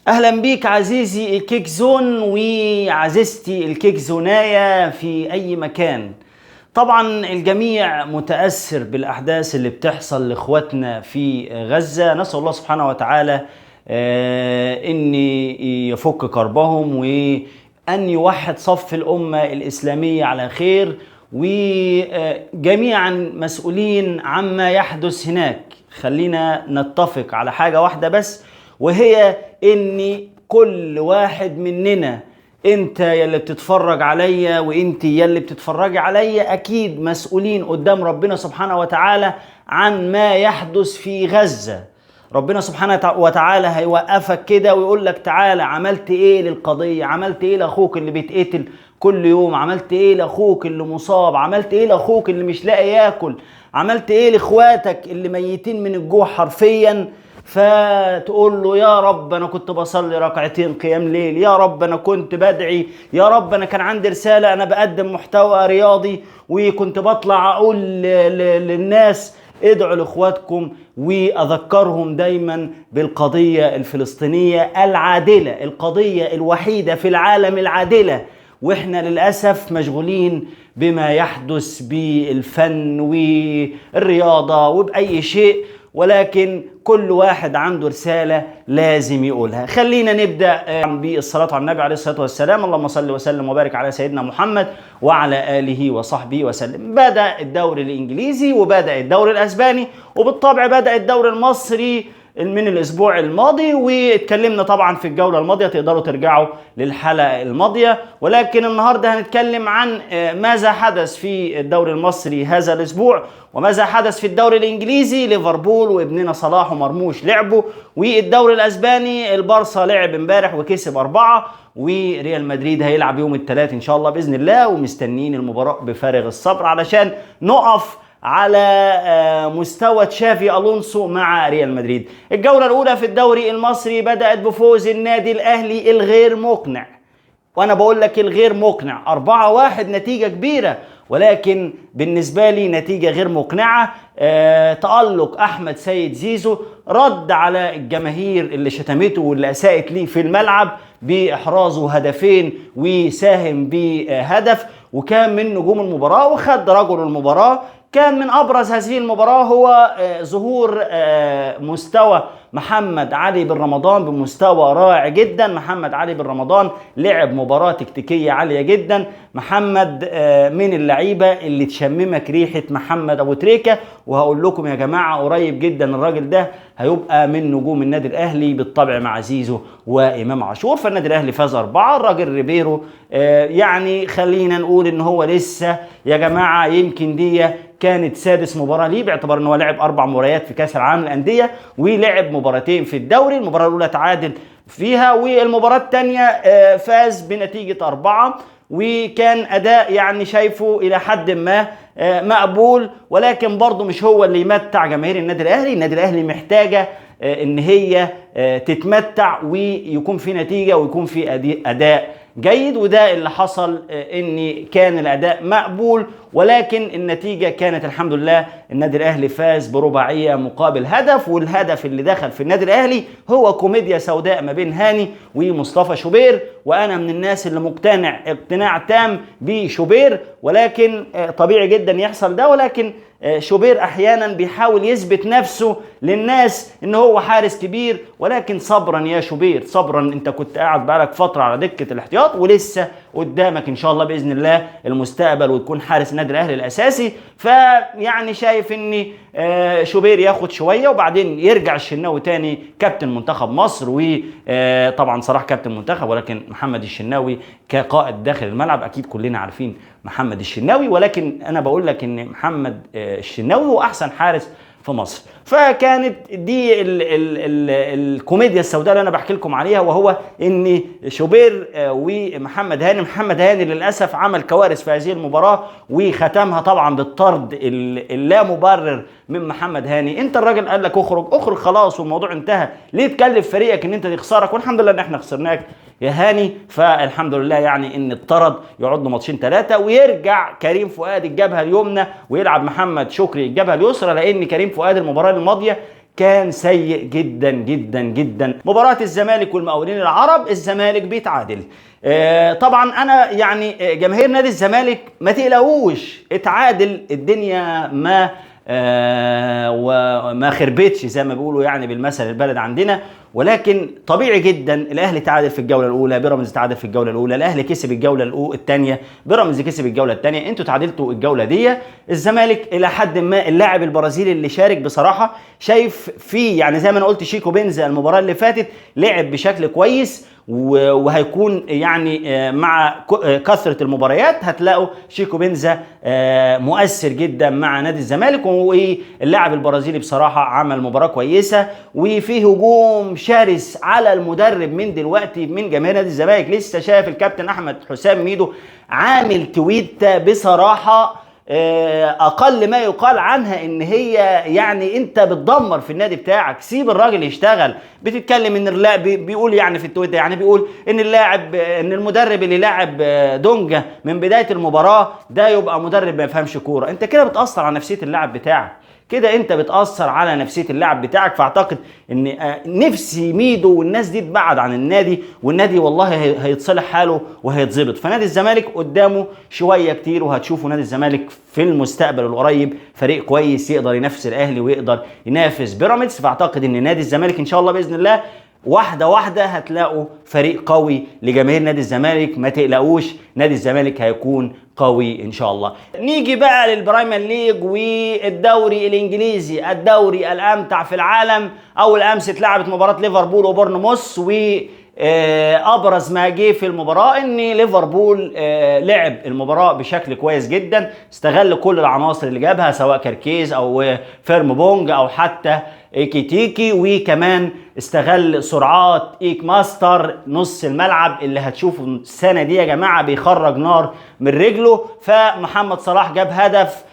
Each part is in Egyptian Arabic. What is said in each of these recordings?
اهلا بيك عزيزي الكيك زون وعزيزتي الكيك زوناية في اي مكان. طبعا الجميع متأثر بالاحداث اللي بتحصل لاخواتنا في غزة. نسأل الله سبحانه وتعالى ان يفك كربهم وان يوحد صف الامة الاسلامية على خير، وجميعا مسؤولين عما يحدث هناك. خلينا نتفق على حاجة واحدة بس، وهي ان كل واحد مننا، انت يلي بتتفرج عليا وانت يلي بتتفرجي عليا، اكيد مسؤولين قدام ربنا سبحانه وتعالى عن ما يحدث في غزة. ربنا سبحانه وتعالى هيوقفك كده ويقول لك تعالى، عملت ايه للقضية؟ عملت ايه لاخوك اللي بيتقتل كل يوم؟ عملت ايه لاخوك اللي مصاب؟ عملت ايه لاخوك اللي مش لاقي ياكل؟ عملت ايه لاخواتك اللي ميتين من الجوع حرفيا؟ فتقول له يا رب انا كنت بصلي ركعتين قيام ليل، يا رب انا كنت بدعي، يا رب انا كان عندي رسالة، انا بقدم محتوى رياضي وكنت بطلع اقول للناس ادعوا لاخواتكم واذكرهم دايما بالقضية الفلسطينية العادلة، القضية الوحيدة في العالم العادلة. واحنا للأسف مشغولين بما يحدث بالفن والرياضة وبأي شيء، ولكن كل واحد عنده رسالة لازم يقولها. خلينا نبدأ بالصلاة على النبي عليه الصلاة والسلام. اللهم صل وسلم وبارك على سيدنا محمد وعلى آله وصحبه وسلم. بدأ الدوري الإنجليزي وبدأ الدوري الأسباني، وبالطبع بدأ الدوري المصري من الأسبوع الماضي، واتكلمنا طبعا في الجولة الماضية، تقدروا ترجعوا للحلقة الماضية. ولكن النهاردة هنتكلم عن ماذا حدث في الدوري المصري هذا الأسبوع، وماذا حدث في الدوري الإنجليزي، ليفربول وابننا صلاح ومرموش لعبوا، والدوري الأسباني البارسا لعب امبارح وكسب 4، وريال مدريد هيلعب يوم الثلاث إن شاء الله بإذن الله، ومستنيين المباراة بفارغ الصبر علشان نقف على مستوى تشافي ألونسو مع ريال مدريد. الجولة الأولى في الدوري المصري بدأت بفوز النادي الأهلي الغير مقنع، وأنا بقول لك الغير مقنع، 4-1 نتيجة كبيرة، ولكن بالنسبة لي نتيجة غير مقنعة. تألق أحمد سيد زيزو رد على الجماهير اللي شتمته واللي أساءت ليه في الملعب بإحرازه هدفين وساهم بهدف، وكان من نجوم المباراة وخد رجل المباراة. كان من أبرز هذه المباراة هو ظهور مستوى محمد علي بن رمضان بمستوى رائع جدا. محمد علي بن رمضان لعب مباراة تكتيكية عالية جدا. محمد من اللعيبة اللي تشممك ريحة محمد أبو تريكة، وهقول لكم يا جماعة قريب جدا الراجل ده هيبقى من نجوم النادي الأهلي بالطبع مع زيزو وإمام عاشور. فالنادي الأهلي فاز 4. الراجل ريبيرو يعني خلينا نقول إن هو لسه يا جماعة يمكن دي كانت سادس مباراة ليه، باعتبار ان هو لعب 4 مباريات في كأس العالم للأندية ولعب مباراتين في الدوري. المباراة الأولى تعادل فيها، والمباراة الثانية فاز بنتيجة 4، وكان أداء يعني شايفه إلى حد ما مقبول، ولكن برضه مش هو اللي يمتع جماهير النادي الأهلي. النادي الأهلي محتاجة إن هي تتمتع ويكون في نتيجة ويكون في أداء جيد، وده اللي حصل، ان كان الاداء مقبول ولكن النتيجة كانت الحمد لله النادي الاهلي فاز برباعيه مقابل هدف. والهدف اللي دخل في النادي الاهلي هو كوميديا سوداء ما بين هاني ومصطفى شوبير، وانا من الناس اللي مقتنع اقتناع تام بشوبير، ولكن طبيعي جدا يحصل ده. ولكن شوبير احيانا بيحاول يثبت نفسه للناس ان هو حارس كبير، ولكن صبرا يا شوبير صبرا، انت كنت قاعد بقالك فترة على دكه الاحتياط ولسه قدامك ان شاء الله باذن الله المستقبل وتكون حارس النادي الاهلي الاساسي. فيعني شايف ان شوبير ياخد شوية وبعدين يرجع الشناوي تاني كابتن منتخب مصر، وطبعا صلاح كابتن منتخب، ولكن محمد الشناوي كقائد داخل الملعب اكيد كلنا عارفين محمد الشناوي، ولكن انا بقول لك ان محمد الشناوي هو احسن حارس في مصر. فكانت دي ال ال ال الكوميديا السوداء اللي انا بحكي لكم عليها، وهو ان شوبير ومحمد هاني. محمد هاني للاسف عمل كوارث في هذه المباراة وختمها طبعا بالطرد اللا مبرر من محمد هاني. انت الراجل قال لك اخرج اخرج خلاص والموضوع انتهى، ليه تكلف فريقك ان انت تخسرك؟ والحمد لله ان احنا خسرناك يا هاني، فالحمد لله يعني ان اتطرد يقعد له ماتشين 3 ويرجع كريم فؤاد الجبهة اليمنى ويلعب محمد شكري الجبهة اليسرى، لان كريم فؤاد المباراة الماضية كان سيء جدا جدا جدا. مباراة الزمالك والمقاولين العرب، الزمالك بيتعادل. طبعا انا يعني جماهير نادي الزمالك ما تقلقوش، اتعادل، الدنيا ما وما خربتش زي ما بيقولوا يعني بالمثل البلد عندنا، ولكن طبيعي جدا الاهلي تعادل في الجولة الاولى، بيراميدز تعادل في الجولة الاولى، الاهلي كسب الجولة الثانية، بيراميدز كسب الجولة الثانية، انتوا تعادلتوا الجولة دي. الزمالك الى حد ما اللاعب البرازيلي اللي شارك بصراحة شايف فيه، يعني زي ما انا قلت شيكو بنزا المباراة اللي فاتت لعب بشكل كويس، وهيكون يعني مع كثرة المباريات هتلاقوا شيكو بنزا مؤثر جدا مع نادي الزمالك. واللاعب البرازيلي بصراحة عمل مباراة كويسة، وفي هجوم شرس على المدرب من دلوقتي من جماهير نادي الزمالك. لسه شايف الكابتن أحمد حسام ميدو عامل تويتة بصراحة اقل ما يقال عنها ان هي يعني انت بتدمر في النادي بتاعك، سيب الراجل يشتغل. بتتكلم ان اللاعب بيقول يعني في التويتر، يعني بيقول ان اللاعب، ان المدرب اللي لاعب دونجا من بداية المباراة ده يبقى مدرب ما يفهمش كورة. انت كده بتاثر على نفسية اللاعب بتاعك، كده انت بتاثر على نفسية اللاعب بتاعك. فاعتقد ان نفسي ميدو والناس دي تبعد عن النادي، والنادي والله هيتصلح حاله وهيتظبط. فنادي الزمالك قدامه شوية كتير، وهتشوفوا نادي الزمالك في المستقبل القريب فريق كويس يقدر ينافس الاهلي ويقدر ينافس بيراميدز. فاعتقد ان نادي الزمالك ان شاء الله باذن الله واحدة واحدة هتلاقوا فريق قوي لجماهير نادي الزمالك، ما تقلقوش، نادي الزمالك هيكون قوي ان شاء الله. نيجي بقى لل Premier League والدوري الانجليزي، الدوري الامتع في العالم. اول امس اتلعبت مباراة ليفربول وبورنموث، و ابرز ما جه في المباراة ان ليفربول لعب المباراة بشكل كويس جدا، استغل كل العناصر اللي جابها سواء كركيز او فيرمبونج او حتى ايكيتيكي، وكمان استغل سرعات ايك ماستر نص الملعب اللي هتشوفه السنة دي يا جماعة بيخرج نار من رجله. فمحمد صلاح جاب هدف،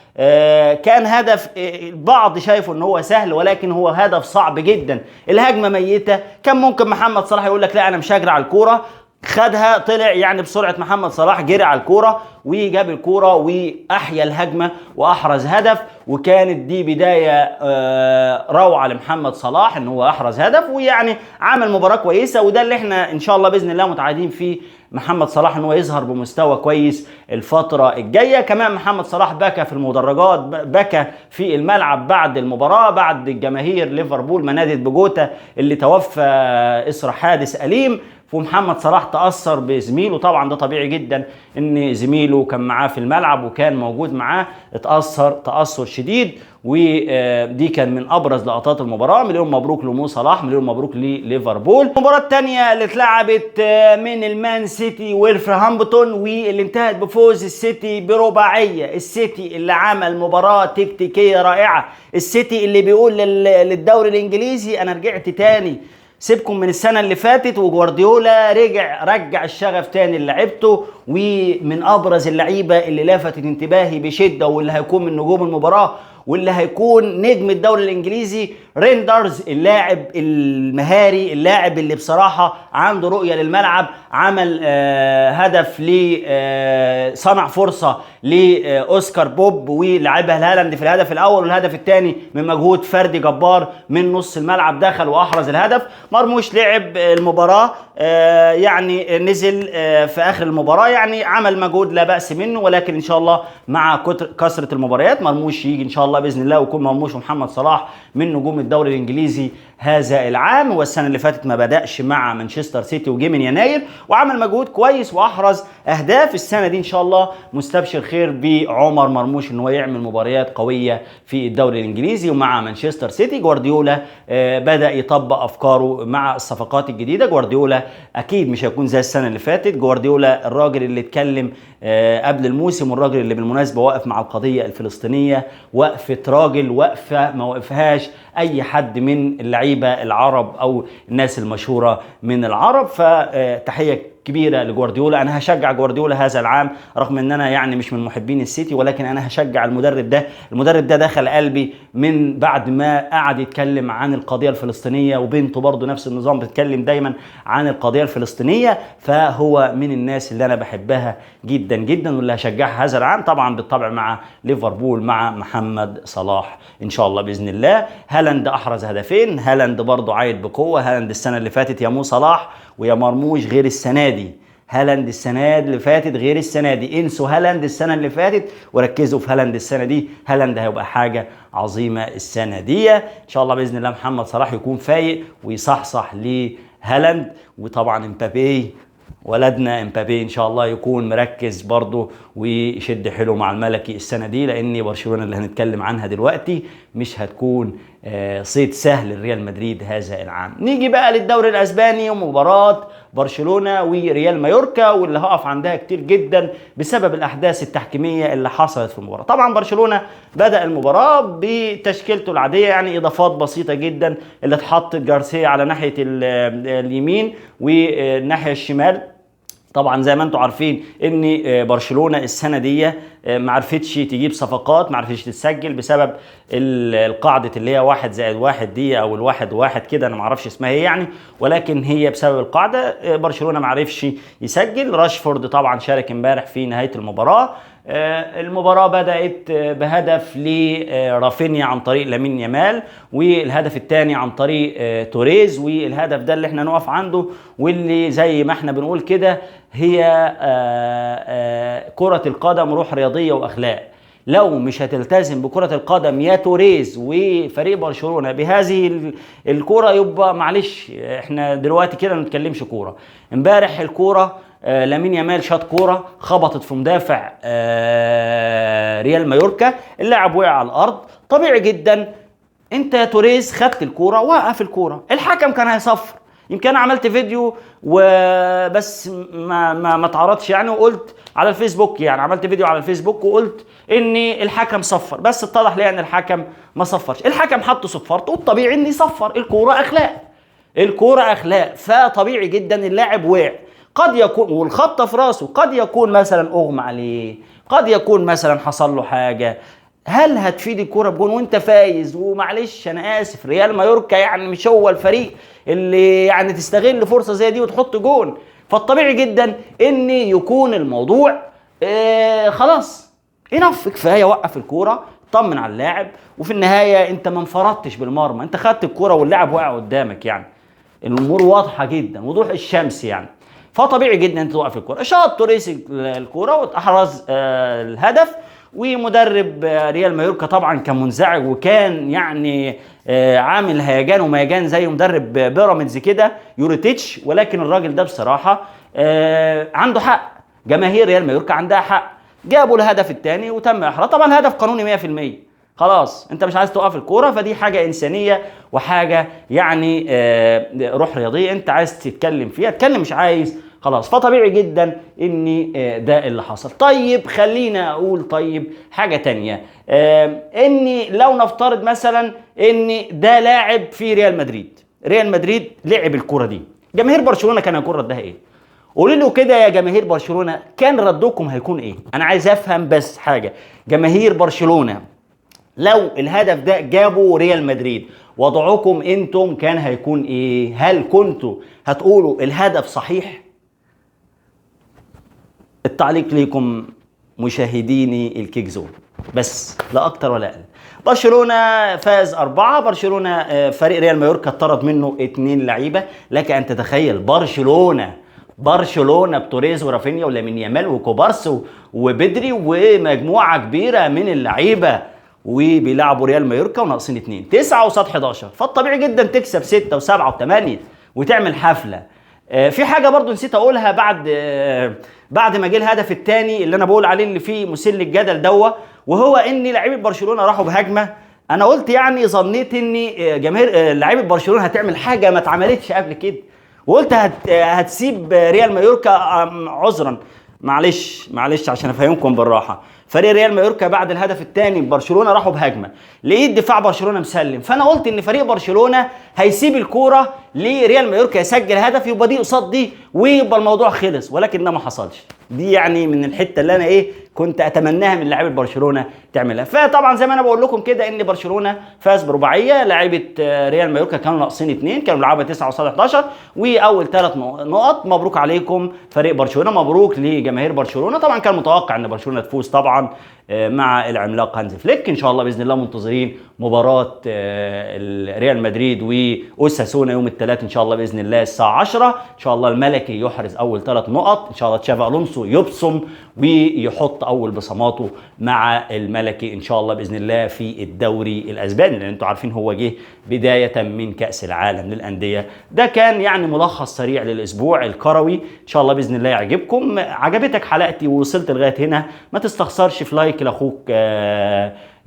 كان هدف البعض شايفه ان هو سهل، ولكن هو هدف صعب جدا. الهجمة ميته، كان ممكن محمد صلاح يقول لك لا انا مش هجري على الكورة، خدها طلع يعني بسرعة محمد صلاح جري على الكورة وجاب الكورة واحيا الهجمة واحرز هدف. وكانت دي بداية روعه لمحمد صلاح ان هو احرز هدف، ويعني عمل مباراة كويسة. وده اللي احنا ان شاء الله باذن الله متعادين فيه محمد صلاح، ان هو يظهر بمستوى كويس الفترة الجاية. كمان محمد صلاح بكى في المدرجات، بكى في الملعب بعد المباراة، بعد الجماهير ليفربول ما نادت بجوتا اللي توفى اثر حادث اليم، ومحمد صلاح تأثر بزميله. طبعا ده طبيعي جدا ان زميله كان معاه في الملعب وكان موجود معاه، اتأثر تأثر شديد، ودي كان من ابرز لقطات المباراة. مليون مبروك لمو صلاح، مليون مبروك لليفربول. المباراة الثانية اللي اتلعبت من المان سيتي وولفرهامبتون، واللي انتهت بفوز السيتي برباعيه. السيتي اللي عمل مباراة تكتيكية رائعة، السيتي اللي بيقول للدوري الانجليزي انا رجعت تاني، سيبكم من السنة اللي فاتت، وجوارديولا رجع الشغف تاني لعيبته. ومن أبرز اللعيبة اللي لفتت انتباهي بشدة واللي هيكون من نجوم المباراة واللي هيكون نجم الدوري الإنجليزي ريندرز، اللاعب المهاري، اللاعب اللي بصراحة عنده رؤية للملعب، عمل هدف صنع فرصة لأوسكار بوب ولعبها لهالاند في الهدف الأول، والهدف الثاني من مجهود فردي جبار من نص الملعب دخل وأحرز الهدف. مرموش لعب المباراة، يعني نزل في آخر المباراة، يعني عمل مجهود لا بأس منه، ولكن إن شاء الله مع كثرة المباريات مرموش يجي إن شاء الله بإذن الله، ويكون مرموش ومحمد صلاح من نجوم الدوري الإنجليزي هذا العام. والسنة اللي فاتت ما بدأش مع مانشستر سيتي وجه من يناير وعمل مجهود كويس وأحرز أهداف. السنة دي إن شاء الله مستبشر خير بعمر مرموش إن هو يعمل مباريات قوية في الدوري الإنجليزي ومع مانشستر سيتي. جوارديولا بدأ يطبق أفكاره مع الصفقات الجديدة. جوارديولا أكيد مش هيكون زي السنة اللي فاتت. جوارديولا الراجل اللي اتكلم قبل الموسم، والراجل اللي بالمناسبة واقف مع القضية الفلسطينية وقفة راجل، وقفة ما وقفهاش أي حد من اللعيبة العرب أو الناس المشهورة من العرب. فتحية كبيرة لجوارديولا. أنا هشجع جوارديولا هذا العام رغم أن أنا يعني مش من محبين السيتي، ولكن أنا هشجع المدرب ده. المدرب ده دخل قلبي من بعد ما قعد يتكلم عن القضية الفلسطينية، وبنته برضو نفس النظام بتتكلم دايما عن القضية الفلسطينية، فهو من الناس اللي أنا بحبها جدا جدا واللي هشجعها هذا العام، طبعا بالطبع مع ليفربول مع محمد صلاح إن شاء الله بإذن الله. هالاند احرز هدفين، هالاند برضه عايد بقوة. هالاند السنة اللي فاتت يا مو صلاح ويا مرموش غير السنة دي، هالاند السنة اللي فاتت غير السنة دي، انسوا هالاند السنة اللي فاتت وركزوا في هالاند السنة دي. هالاند هيبقى حاجة عظيمة السنة دي ان شاء الله باذن الله. محمد صلاح يكون فايق ويصحصح لهالاند، وطبعا امبابي ولدنا امبابي ان شاء الله يكون مركز برضه ويشد حيله مع الملكي السنة دي، لان برشلونه اللي هنتكلم عنها دلوقتي مش هتكون صيد سهل لريال مدريد هذا العام. نيجي بقى للدوري الاسباني ومباراة برشلونه وريال مايوركا، واللي هقف عندها كتير جدا بسبب الاحداث التحكيميه اللي حصلت في المباراة. طبعا برشلونه بدا المباراة بتشكيلته العادية، يعني اضافات بسيطة جدا اللي اتحطت جارسيا على ناحية اليمين والناحية الشمال. طبعا زي ما انتم عارفين ان برشلونه السنة دي ما عرفتش تجيب صفقات، ما عرفتش تتسجل بسبب القاعدة اللي هي 1+1 دي او 1-1 كده، انا ما اعرفش اسمها ايه يعني، ولكن هي بسبب القاعدة برشلونه ما عرفش يسجل. راشفورد طبعا شارك امبارح في نهاية المباراة. المباراة بدأت بهدف لرافينيا عن طريق لامين يامال، والهدف الثاني عن طريق توريز، والهدف ده اللي احنا نقف عنده واللي زي ما احنا بنقول كده هي كرة القدم روح رياضية وأخلاق. لو مش هتلتزم بكرة القدم يا توريز وفريق برشلونة بهذه الكرة يبقى معلش احنا دلوقتي كده ما نتكلمش كورة. امبارح الكورة لامين يامال شاط كورة خبطت في مدافع ريال مايوركا، اللاعب وقع على الارض. طبيعي جدا انت يا توريز خدت الكورة وقف الكورة، الحكم كان هيصفر. يمكن انا عملت فيديو وبس ما اتعرضش يعني، وقلت على الفيسبوك، يعني عملت فيديو على الفيسبوك وقلت ان الحكم صفر، بس اتضح لي ان الحكم ما صفرش، الحكم حط صفارته والطبيعي ان يصفر. الكورة اخلاق، الكورة اخلاق، فطبيعي جدا اللاعب وقع، قد يكون والخبطه في راسه، قد يكون مثلا اغمى عليه، قد يكون مثلا حصل له حاجة. هل هتفيد الكورة بجون وانت فايز؟ ومعلش انا اسف، ريال مايوركا يعني مش هو الفريق اللي يعني تستغل فرصة زي دي وتحط جون، فالطبيعي جدا ان يكون الموضوع خلاص enough، كفاية، وقف الكورة، طمن على اللاعب، وفي النهاية انت ما انفردتش بالمرمى، انت خدت الكورة واللاعب وقع قدامك، يعني الامور واضحة جدا وضوح الشمس يعني، فطبيعي جدا انت توقف الكورة. شاط توريس الكورة واحرز الهدف. ومدرب ريال مايوركا طبعا كان منزعج وكان يعني عامل هيجان وميجان زي مدرب بيراميدز كده يوريتيتش، ولكن الراجل ده بصراحة عنده حق، جماهير ريال مايوركا عندها حق. جابوا الهدف الثاني وتم احراز، طبعا هدف قانوني 100%، خلاص انت مش عايز توقف الكورة، فدي حاجة انسانيه وحاجه يعني روح رياضية، انت عايز تتكلم فيها اتكلم، مش عايز خلاص. فطبيعي جدا ان ده اللي حصل. طيب خلينا اقول طيب حاجة تانية، ان لو نفترض مثلا ان ده لاعب في ريال مدريد، ريال مدريد لعب الكورة دي، جماهير برشلونه كان هيكون ردها ايه؟ قولوا له كده يا جماهير برشلونه، كان ردكم هيكون ايه؟ انا عايز افهم بس حاجة، جماهير برشلونه لو الهدف ده جابوا ريال مدريد، وضعكم انتم كان هيكون ايه؟ هل كنتوا هتقولوا الهدف صحيح؟ التعليق ليكم مشاهديني الكيك زون، بس لا اكتر ولا اقل. برشلونه فاز 4، برشلونه فريق ريال مايوركا اتطرد منه 2 لعيبة، لك ان تتخيل برشلونه بتوريز ورافينيا ولامين يامال وكوبارس وبدري ومجموعة كبيرة من اللعيبة، وبيلعبوا ريال مايوركا وناقصين 2، 9 قصاد 11، فالطبيعي جدا تكسب 6 و7 و8 وتعمل حفلة. في حاجة برضو نسيت اقولها بعد ما جه الهدف الثاني اللي انا بقول عليه اللي فيه مثير للجدل دوه، وهو ان لعيبة برشلونه راحوا بهجمه. انا قلت يعني ظنيت ان جماهير لعيبة برشلونه هتعمل حاجة ما اتعملتش قبل كده، وقلت هتسيب ريال مايوركا عذرا، معلش عشان افهمكم بالراحة. فريق ريال مايوركا بعد الهدف الثاني برشلونه راحوا بهجمه، لقيت دفاع برشلونه مسلم، فانا قلت ان فريق برشلونه هيسيب الكورة لريال مايوركا يسجل هدف، يبقى دي قصاد دي ويبقى الموضوع خلص، ولكن ده ما حصلش. دي يعني من الحتة اللي انا كنت اتمناها من لعيبة برشلونه تعملها. فطبعا زي ما انا بقول لكم كده ان برشلونه فاز برباعيه، لعيبة ريال مايوركا كانوا ناقصين 2، كانوا بيلعبوا 9 قصاد 11، واول 3 نقط. مبروك عليكم فريق برشلونه، مبروك لجماهير برشلونه. طبعا كان متوقع ان برشلونه تفوز طبعا مع العملاق هانز فليك. ان شاء الله باذن الله منتظرين مباراة ريال مدريد واوساسونا يوم الثلاث ان شاء الله باذن الله الساعة 10. ان شاء الله الملكي يحرز اول 3 نقط، ان شاء الله تشافي الونسو يبصم ويحط اول بصماته مع الملكي ان شاء الله باذن الله في الدوري الاسباني، لان انتم عارفين هو جه بداية من كاس العالم للاندية. ده كان يعني ملخص سريع للاسبوع الكروي، ان شاء الله باذن الله يعجبكم. عجبتك حلقتي ووصلت لغاية هنا، ما تستخسرش في like لاخوك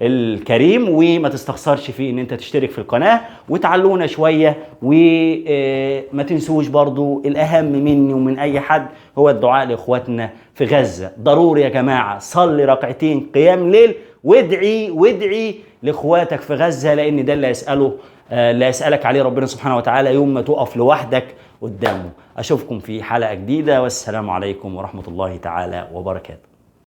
الكريم، وما تستخسرش في ان انت تشترك في القناة وتعلونا شوية. وما تنسوش برضو الاهم مني ومن اي حد هو الدعاء لاخواتنا في غزة. ضروري يا جماعة، صلي ركعتين قيام ليل وادعي وادعي لاخواتك في غزة، لان ده اللي هيسأله، اللي هيسألك عليه ربنا سبحانه وتعالى يوم ما تقف لوحدك قدامه. اشوفكم في حلقة جديدة، والسلام عليكم ورحمة الله تعالى وبركاته.